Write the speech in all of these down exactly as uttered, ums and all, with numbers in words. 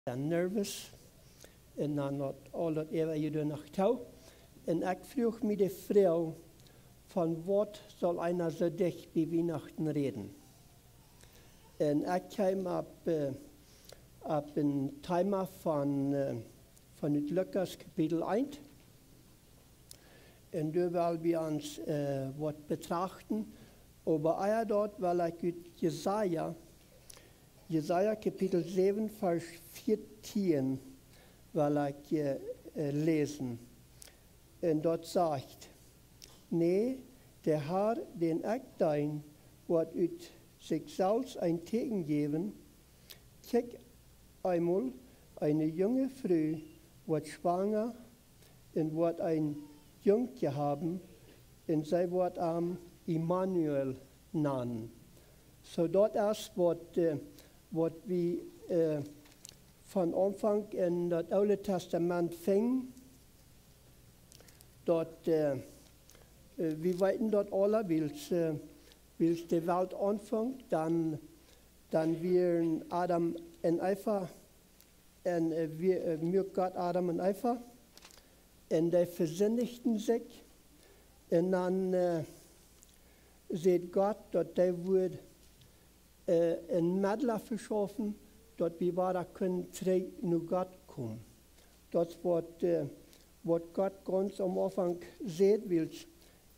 dan nervös. Un dan daut aul daut äwa je doa noch too. Un ekj fruach mie de Froag, von waut saul eena soo dicht bie Wienachten räden? Un ekj kjeem opp, äh, opp een Thema von, äh, von ut Lukas Kapitel eent. Un doa well wie ons, äh, waut betrachten. Oba ea daut well ekj ut Jesaja, Jesaja Kapitel säwen, Varsch vieetieen well ekj, äh, äh, läsen. Un daut sajcht: "Nä, de Herr, dän ekj deen, woat ut sikj selfst een Tieekjen jäwen. Kjikj eemol, eene junge Fru woat schwanga un woat een Jung haben, un see woat am Immanuel nanen." Soo daut es waut, äh, waut wie, äh, von Aunfank en daut Oole Tastament finjen. Daut, äh, äh, wie weeten daut aula, wiels, äh, wiels de Welt aunfunk, dan, dan wieren Adam un Eva, un, äh, wie, äh, muak Gott Adam un Eva, un dee vesindichten sikj, un dan, äh, säd Gott, daut hee wudd, äh, een Medla veschaufen, daut wie wada kunnen trigj no Gott komen. Daut waut, äh, waut Gott gaunz aum Aunfank säd, wiels,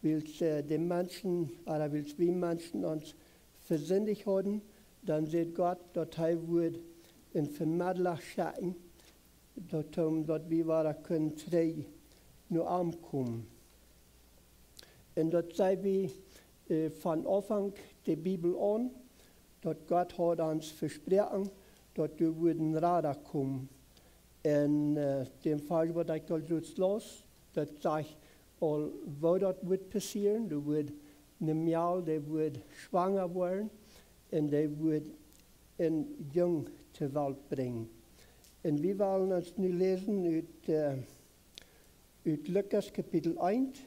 wiels, äh, de Menschen, ooda wiels wie Menschen ons vesindicht hauden, dan säd Gott, daut hee wudd een Vemedla schekjen, daut, om daut wie wada kunnen trigj no am komen. Un daut see wie, äh, von Aunfank de Bibel aun, daut Gott haud ons vesproaken, daut doa wudd een Rada komen. Un, äh, dän Varsch waut ekj aul jrods laus, daut sajcht aul, woo daut wudd passieren. Doa wudd eene Mejal, dee wudd schwanga woaren, un dee wudd een Jung to Welt brinjen. Un wie wellen ons nu läsen ut, äh, ut Lukas Kapitel eent,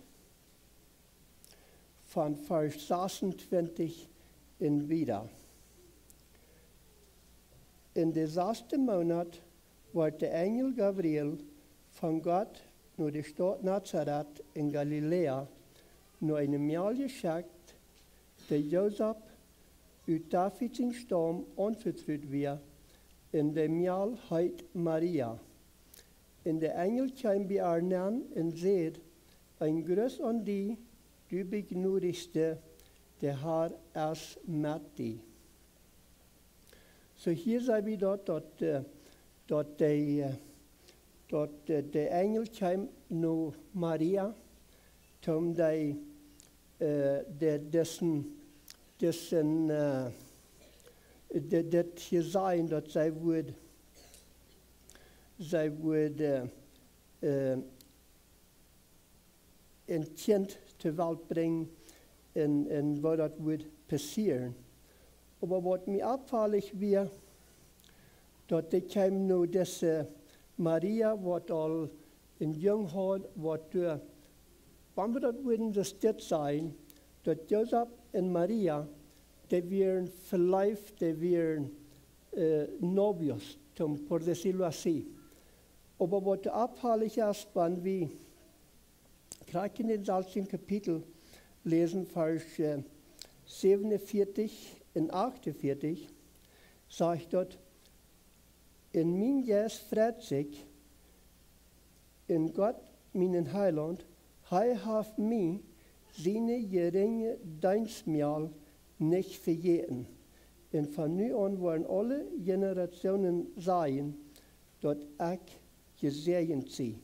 von Varsch sasuntwintich un wieda. En de sasde Moonat wort de Enjel Gabriel von Gott no de Staut Nazaret en Galiläa, no eene Mejal jeschekjt, dee Josef ut David sien Staum aunvetrut wia, un de Mejal heet Maria. Un de Enjel kjeem bie äa nenn un säd: "Een Gruss aun die, du Bejnodichte, de Herr es met die." Soo hia seene wie daut, daut, äh, daut de, äh, daut, äh, de Enjel kjeem no Maria, om dee, äh, de, dessen, dessen, äh, de, daut hia sajen, daut see wudd, see wudd, äh, äh, een Kjint to Welt brinjen un, un woo daut wudd passieren. Oba waut mie oppfaulich wia, daut ekj kjeem no dise Maria, waut aul een Jung haud, waut doa, wan wie daut wudden soo dit sajen, daut Josef un Maria, dee wieren veleeft, dee wieren, äh, novios, om, por decirlo así. Oba waut oppfaulich es, wan wie krakjt en dän selwjen Kapitel läsen, Varsch, äh, säwenunvieetich un achtunvieetich, sajcht daut: "En mien Jeist freit sikj en Gott, mienen Heilaunt, hee haft mie, siene jerinje Deenstmejal, nich vejäten. Un von nu aun woaren aule Jenerationen sajen, daut ekj jesäajent sie."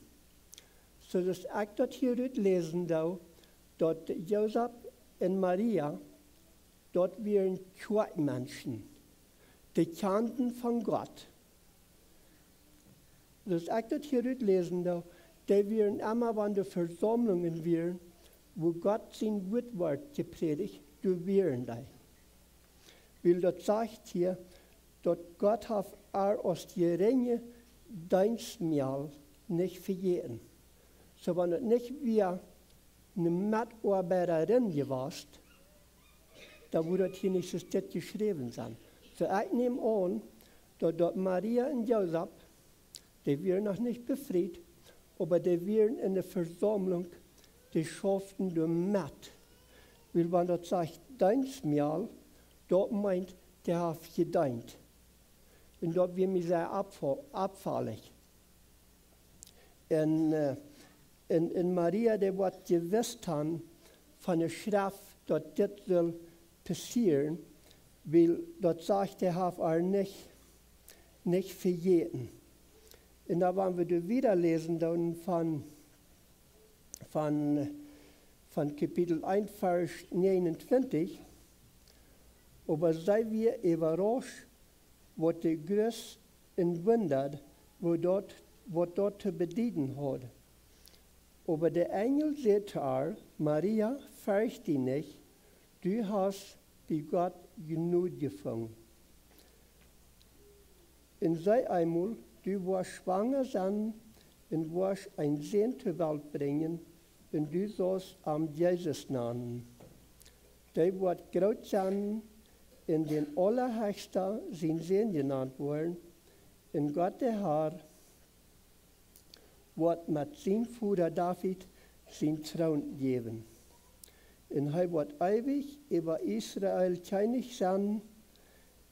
Soo daut ekj daut hia rut läsen doo, daut Josef un Maria, daut wieren Kjoakjmenschen, dee kjanden von Gott. Soo daut ekj daut hia rut läsen doo, dee wieren emma, wan doa Vesaumlungen wieren, wua Gott sien Wuat wort jeprädicht, doa wieren dee. Wiels daut sajcht hia, daut Gott haft äa aus jerinje Deenstmejal nich vejäten. Soo, wan daut nich wia eene Metoabeiterin jewast, dan wudd daut hia nich soo steit jeschräwen sennen. Soo, ekj näm aun, daut, daut Maria un Josef, Dee wieren noch nich befriet, oba dee wieren enne Vesaumlunk, dee schauften doa met. Wiels wan daut sajcht Deenstmäakjel, daut meent, dee haft jedeent. Un daut wia mie sea oppfa-, oppfaulich. Un, äh, un, un Maria, dee woat jewist han von de Schreft, daut dit sull passieren, wiels daut sajcht, hee haft äa nich, nich vejäten. Un dan, wan wie doa wieda läsen, dan von, von, von Kapitel eent, Varsch negenuntwintich, oba see wia äwarauscht, waut de Christen wundad, waut daut, waut daut to bedieden haud. Oba de Enjel säd to äa: Maria, fercht die nich, du hast bie Gott Jnod jefungen. Un see eemol, du woascht schwanga sennen un woascht een Sän to Welt brinjen, un du saust am Jesus nanen. Dee woat groot sennen un dän Aulahechsta sien Sän jenant woaren, un Gott de Har woat met sien Voda David sien Troon jäwen. Un hee woat eewich äwa Israel Kjennich sennen,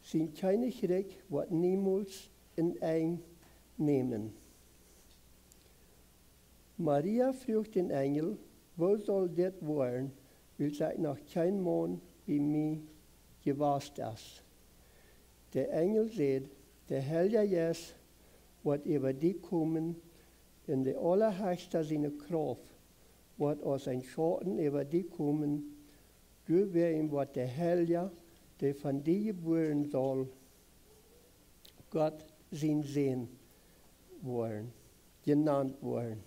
sien Kjennichrikj woat niemols een Enj nämen. Maria fruach dän Enjel: Woo saul dit woaren, wiels noch kjeen Maun bie mie jewast es? De Enjel säd: De Heilja Jeist woat äwa die komen, un de Aulahechsta siene Krauft woat aus een Schauten äwa die komen. Doawäajen woat de Heilja, dee von die jebuaren saul, Gott sien Sän woaren, jenant woaren.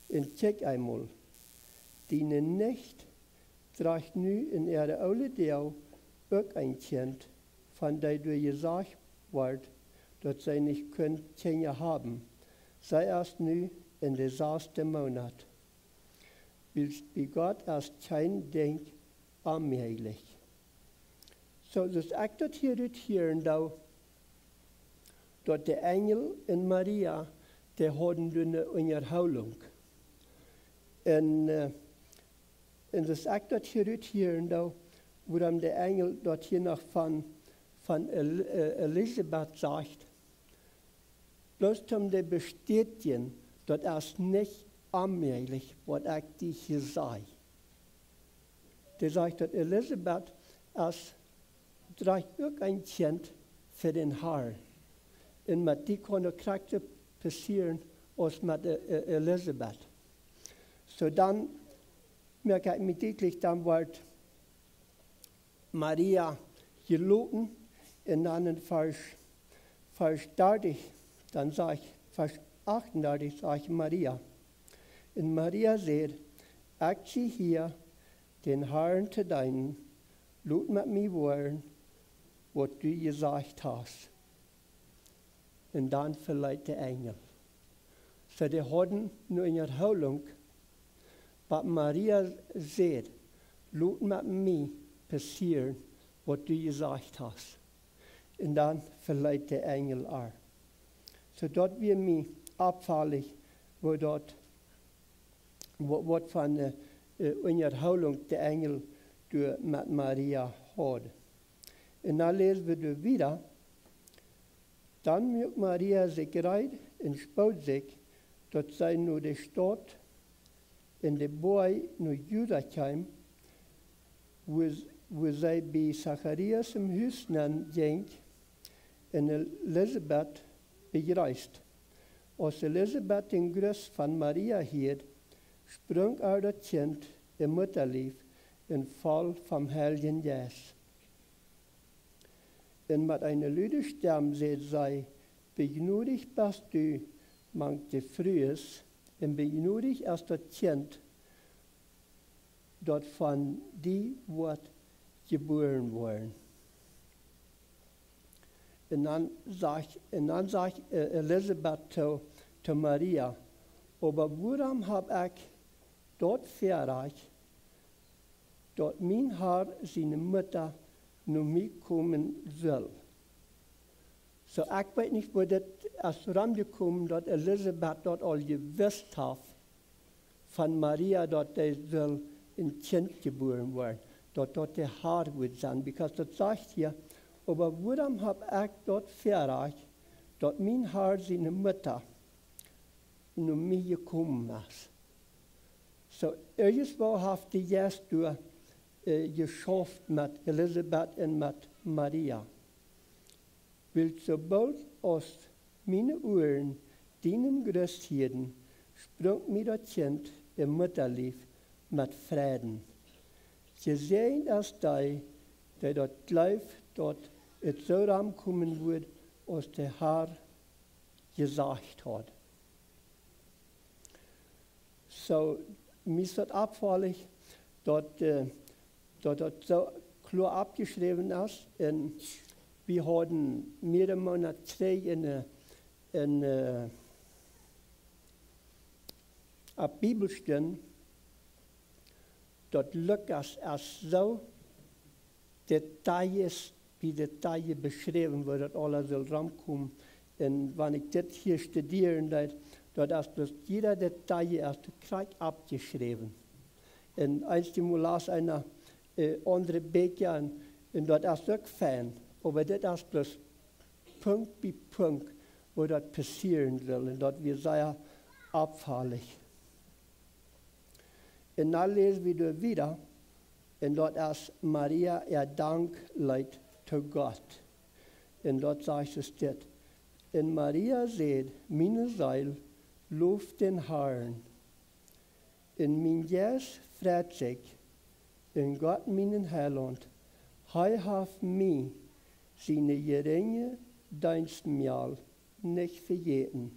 Un kjikj eemol, diene Nicht drajcht nu en äare oole Doag uk een Kjint, von dee doa jesajcht wort, daut see nich kunn Kjinja haben. See es nu en de sasta Moonat. Wiels bie Gott es kjeen Dinkj onmäajlich. Soo, soo aus ekj daut hia rut hieren doo, daut de Enjel un Maria, dee hauden eene Unjahoolunk. Un, äh, un soo aus ekj daut hia rut hieren doo, wuarom de Enjel daut hia noch von, von El-, äh, Elisabet sajcht, bloos om to bestätijen, daut es nich onmäajlich, waut ekj die hia saj. Dee sajcht, daut Elisabet es, drajcht uk een Kjint fa dän Harn. Un met die kaun daut krakjt soo passieren aus met, äh, äh, Elisabet. Soo dan moak ekj mie dietlich, dan woat Maria jeloten, un dan en Varsch, Varsch dartich, dan sajcht, Varsch achtundartich sajcht Maria. Un Maria säd: Ekj sie hia, dän Harn to deenen, lot met mie woaren, waut du jesajcht hast. Un dan veleet de Enjel. Soo, dee hauden eene Unjahoolunk, waut Maria säd: Lot met mie passieren, waut du jesajcht hast. Un dan veleet de Enjel äa. Soo, daut wia mie oppfaulich, woo daut, wa-, waut fa eene, äh, Unjahoolunk de Enjel doa met Maria haud. Un dan läs wie doa wieda: Dan muak Maria sikj reed un spood sikj, daut see no de Staut en de Boaj no Juda kjeem, wua, wua see bie Zacharias em Hus nenn jinkj un Elisabet bejreest. Aus Elisabet dän Gruss von Maria hieed, sprunk äa daut Kjint em Muttalief un foll vom Heiljen Jeist. Un met eene lude Stemm säd see: Bejnodicht best du mank de Frues, un bejnodicht es daut Kjint, daut von die woat jebuaren woaren. Un dan sajcht, un dan sajcht, äh, Elisabet to, to Maria: Oba wuarom hab ekj daut Väarajcht, daut mien Har siene Mutta no mie komen sull? So, ekj weet nich, woo dit es romjekomen, daut Elisabet daut aul jewist haft von Maria, daut dee sull een Kjint jebuaren woaren, daut daut de Har wudd sennen. Because daut sajcht hia: "Oba wuarom hab ekj daut Väarajcht, daut mien Har siene Mutta no mie jekomen es?" So, irjentwoo haft de Jeist doa, äh, jeschauft met Elisabet un met Maria. Wiels soo boolt aus miene Uaren dien Gruss hieeden, sprunk mie daut Kjint em Muttalief met Freiden. Jesäajent es dee, dee daut jleeft, daut et soo romkomen wudd, aus de Har jesajcht haud. So, mie es daut oppfaulich, daut, äh, daut daut soo kloa oppjeschräwen es. Un wie hauden mearere Moonat trigj en, äh, en, äh, opp Bibelstund, daut Lukas es soo Details, bie Details beschräwen, woo daut aules sull romkomen. Un wan ekj dit hia studieren deed, daut es bloos jieda Detail es doa krakjt oppjeschräwen. Un eenjemol läs eena, äh, aundre Bieekja un, un daut es uk fein, oba dit es bloos Punkt bie Punkt, woo daut passieren sull. Un daut wia sea oppfaulich. Un dan läs wie doa wieda, un daut es Maria äa Dankleet to Gott. Un daut sajcht et dit: "Un Maria säd: Miene Seel loft dän Harn, un mien Jeist freit sikj en Gott, mienen Heilaunt. Hee haft mie, siene jerinje Deenstmejal, nich vejäten.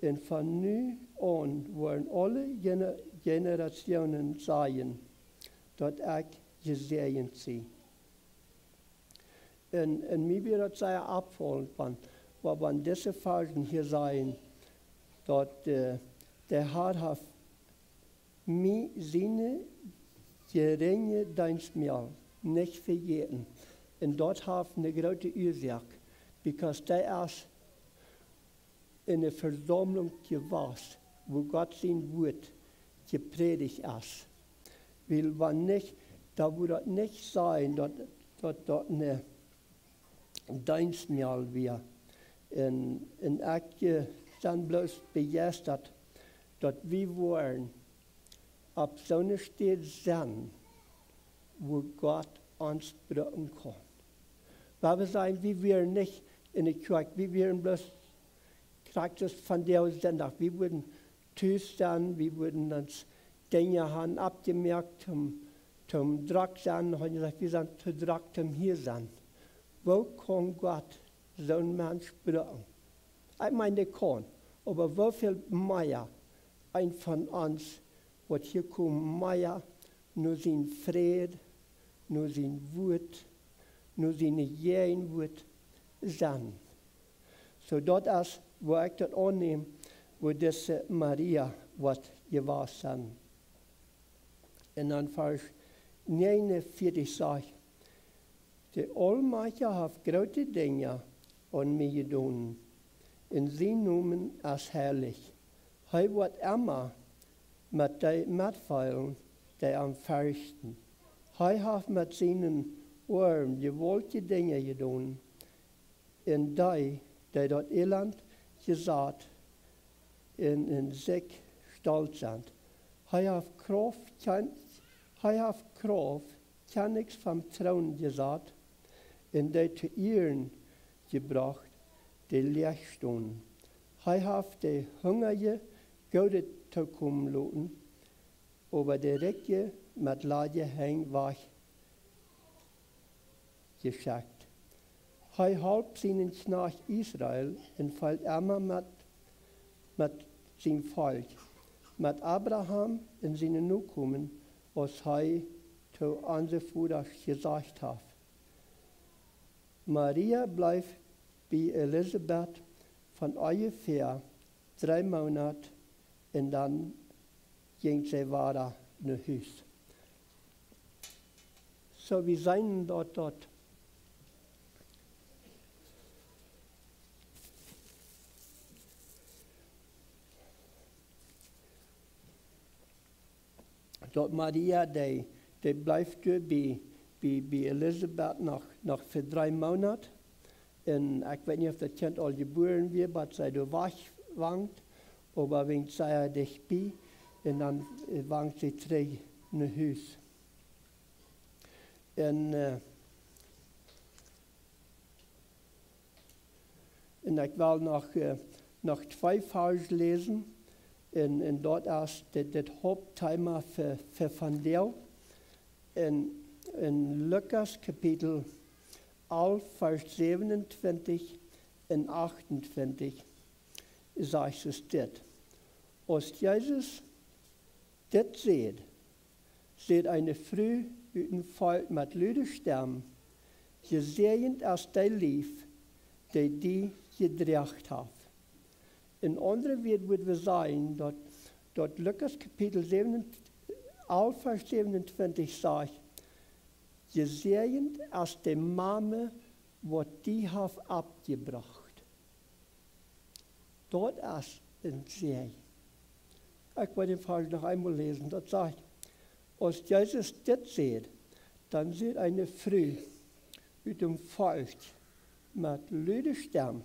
Un von nu aun woaren aule Jene-, Jenerationen sajen, daut ekj jesäajent sie." Un, un mie wia daut sea oppfaulent, wan, wa-, wan dise Varschen hia sajen, daut, äh, de Har haft mie siene jerinje Deenstmejal nich vejäten. Un daut haft eene groote Uasoak, because dee es en eene Vesaumlunk jewast, wua Gott sien Wuat jeprädicht es. Wiels wan nich, dan wudd daut nich sennen, daut, daut, daut eene Deenstmejal wia. Un, un ekj, äh, sie bloos bejeistat, daut wie woaren opp soone Städ sennen, wua Gott ons brucken kaun. Wua wie sennen, wie wieren nich en de Kjoakj, wie wieren bloos krakjt soo aus vondoag Sindach. Wie wudden tus sennen, wie wudden ons Dinja haben aufjemoakt, om, om drock sennen, haben jesajcht, wie sent too drock, om hia sennen. Woo kaun Gott soon Mensch brucken? Ekj meen, dee kaun, oba woo väl mea een von ons, waut hia komen, mea no sien Fräd, no sien Wuat, no siene Jäajenwuat sennen. So daut es, woo ekj daut aunnäm, woo dise Maria woat jewast sennen. Un dan Varsch negenunvierzig sajcht: "De Aulmajchtja haft groote Dinja aun mie jedonen, un sien Nomen es heilich. Hee woat emma met dee metfeelen, dee am ferchten. Hee haft met sienen Oarm jewaultje Dinja jedonen, un dee, dee daut Elend jesat un en sikj stolt sent. Hee haft Krauft, Kjen-, hee haft Krauft, Kjennichs vom Troon jesat, un dee to Ieren jebrocht, dee leech stonen. Hee haft de Hungaje Goodet tookomen loten, oba de Rikje met ladje Henj wajch jeschekjt. Hee holp sienen Kjnajcht Israel un feelt emma met, met sien Volkj, met Abraham un siene Nokomen, aus hee to onse Vodasch jesajcht haft." Maria bleef bie Elisabet von onjefäa dree Moonat un dan jinkj see wada no Hus. So, wie seenen daut, daut Daut Maria, dee, dee bleef doa bie, bie, bie Elisabet noch, noch fa dree Moonat. Un ekj weet nich, auf daut Kjint aul jebuaren wia, bat see doa wajch wond, oba wiels see dicht bie, un dan, äh, wond see trigj no Hus. Un, äh, un ekj well noch, äh, noch twee Varsch läsen. Un, un daut es dit, dit Hauptthema fa, fa vondoag. En, en Lukas Kapitel alf, Varsch säwenuntwintich un achtuntwintich, sajcht et dit: Aus Jesus dit säd, säd eene Fru ut een Volkj met lude Stemm: Jesäajent es dee Lief, dee die jedroagen haft. En aundre Wieed wudd wie sajen, daut, daut Lukas Kapitel säwen, alf Varsch säwenuntwintich sajcht: Jesäajent es dee Mame, waut die haft oppjebrocht. Daut es een Säajen. Ekj well dän Varsch noch eemol läsen. Daut sajcht: Aus Jesus dit säd, dan säd eene Fru ut een Volkj met lude Stemm: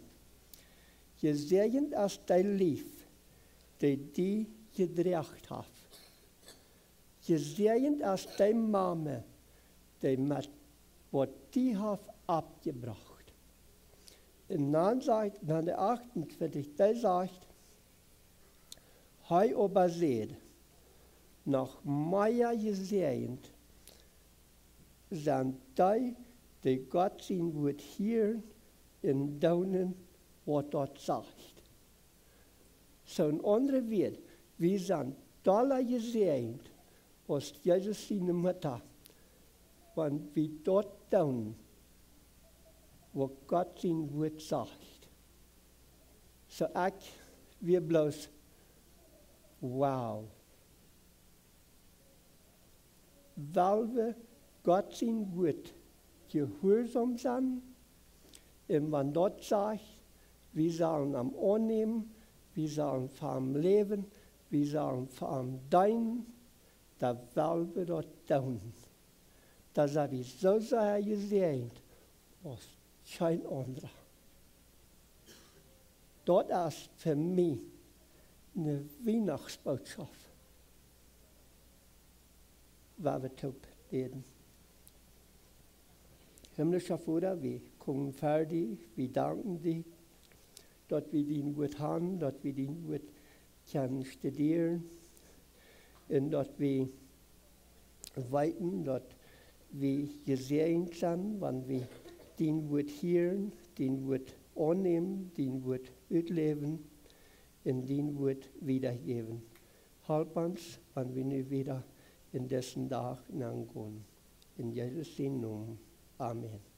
Jesäajent es dee Lief, dee die jedroagen haft. Jesäajent es dee Mame, dee met, waut die haft oppjebrocht. Un dan sajcht, dan de achtuntwintich, dee sajcht: Hee oba säd: Noch mea jesäajent sent dee, dee Gott sien Wuat hieren un doonen, waut daut sajcht. Soo en aundre Wieed, wie sent dolla jesäajent aus Jesus siene Mutta, wan wie daut doonen, waut Gott sien Wuat sajcht. Soo ekj wia bloos: Wow. Well wie Gott sien Wuat jehuarsom sennen? Un wan daut sajcht, wie sellen am aunnämen, wie sellen fa am läwen, wie sellen fa am deenen, dan well wie daut doonen. Dan sent wie soo sea jesäajent aus kjeen aundra. Daut es fa mie eene Wienachtsbootschoft, waut wie toop bäden. Himmlischa Voda, wie komen ver die, wie danken die, daut wie dien Wuat haben, daut wie dien Wuat kjennen studieren, un daut wie weeten, daut wie jesäajent sent, wan wie dien Wuat hieren, dien Wuat aunnämen, dien Wuat utläwen un dien Wuat wiedajäwen. Halp ons, wan wie nu wieda en disen Dach aungonen. En Jesus sienen Nomen. Amen.